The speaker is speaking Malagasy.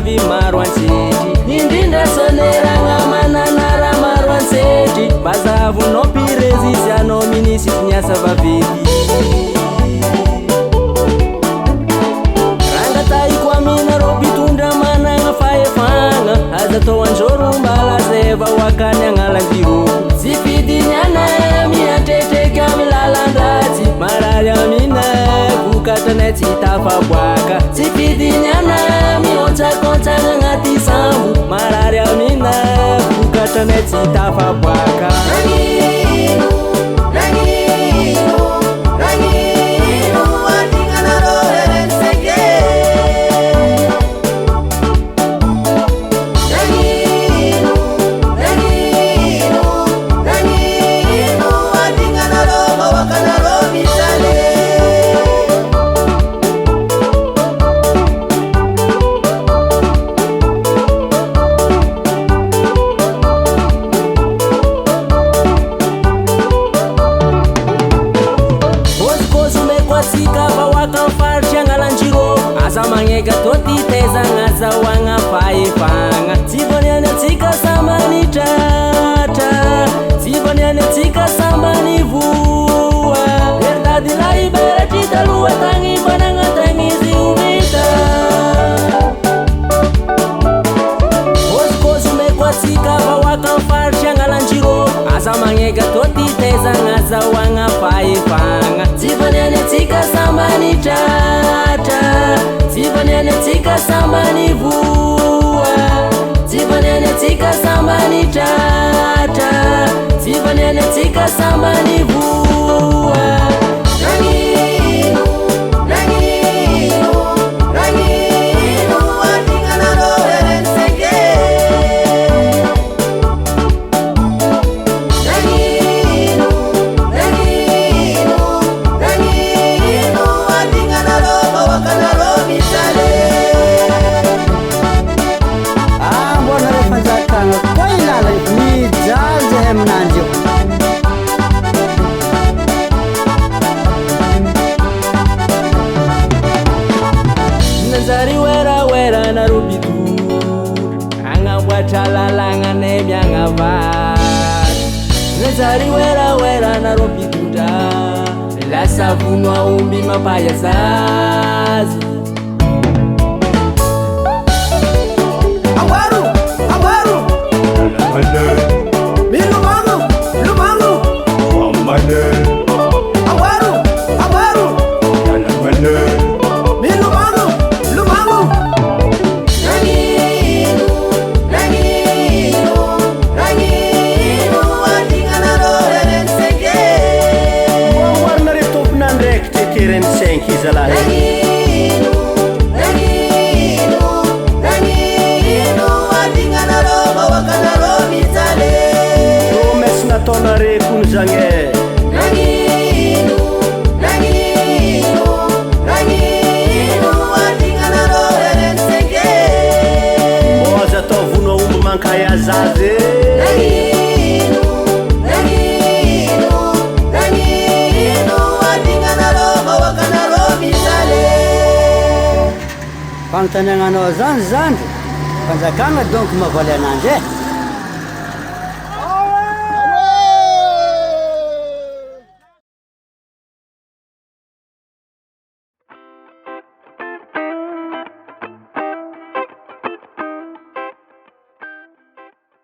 vehivavy maro antsetry Indrindra soneragna mananara maro antsetry Mba zahavonao mpirezizy anao minisitry ny asa vaventy Rangatahiko aminareo mpitondra managna fahefagna Aza atao anjoro mba lazay vahoakany Agnalanjiroko Tsy fidiny anay miantretreka amy lalan-dratsy Marary aminay vokatranay tsy tafaboaka Tsy fidiny anay mihontsakonsagna agnaty sambo Marary aminay vokatranay tsy tafaboaka Nagnino, nagnino, nagnino adignanareo RN5 Nagnino, nagnino, nagnino adignanareo vahoakanareo mijaly. Kozikozy omeko atsika vahoaka ny faritry Agnalanjirô Aza magneka tô ty tezagna azahoagna fahefagna Tsy vaniany atsika sambany tratra Tsy vaniany atsika sambany voa Verdade lahiberatry taloha tagny mba nagnantagny izy ho vita Kozikozy omeko atsika vahoaka ny faritry Agnalanjirô Aza magneka tô ty tezagna azahoagna fahefagna Tsy vaniany atsika sambany tratra Tsy vaniany atsika sambany voa Tsy vaniany atsika sambany tratra Tsy vaniany atsika sambany voa Nagnino, nagnino, nagnino adignanareo RN5 Nagnino, nagnino, nagnino adignanareo vahoakanareo mijaly. Amboanareo fanjakana koa ilala mijaly zahay aminanjy io. Nanjary werawera nareo mpitondra Agnamboatra lalagna anay miagnavary Nanjary werawera nareo mpitondra Lasa vono aomby mampahia azy Amboaro, amboaro, milomagno, lomagno. Amboaro, amboaro, milomagno, lomagno. Nagnino, nagnino, nagnino adignanareo RN5 Amboarinareo tompon'andraikitra eky RN5 zalahy. Nagnino, nagnino, nagnino adignanareo vahoakanareo mijaly. Promesse nataonareo kony zagny e. Nagnino, nagnino, nagnino adignanareo RN5 Mbô aza atao vono aomby mankay azazy e. Nagnino, nagnino, nagnino adignanareo vahoakanareo mijaly. Fanontaniananao zany zandry, fanjakana donc mahavaly ananjy e.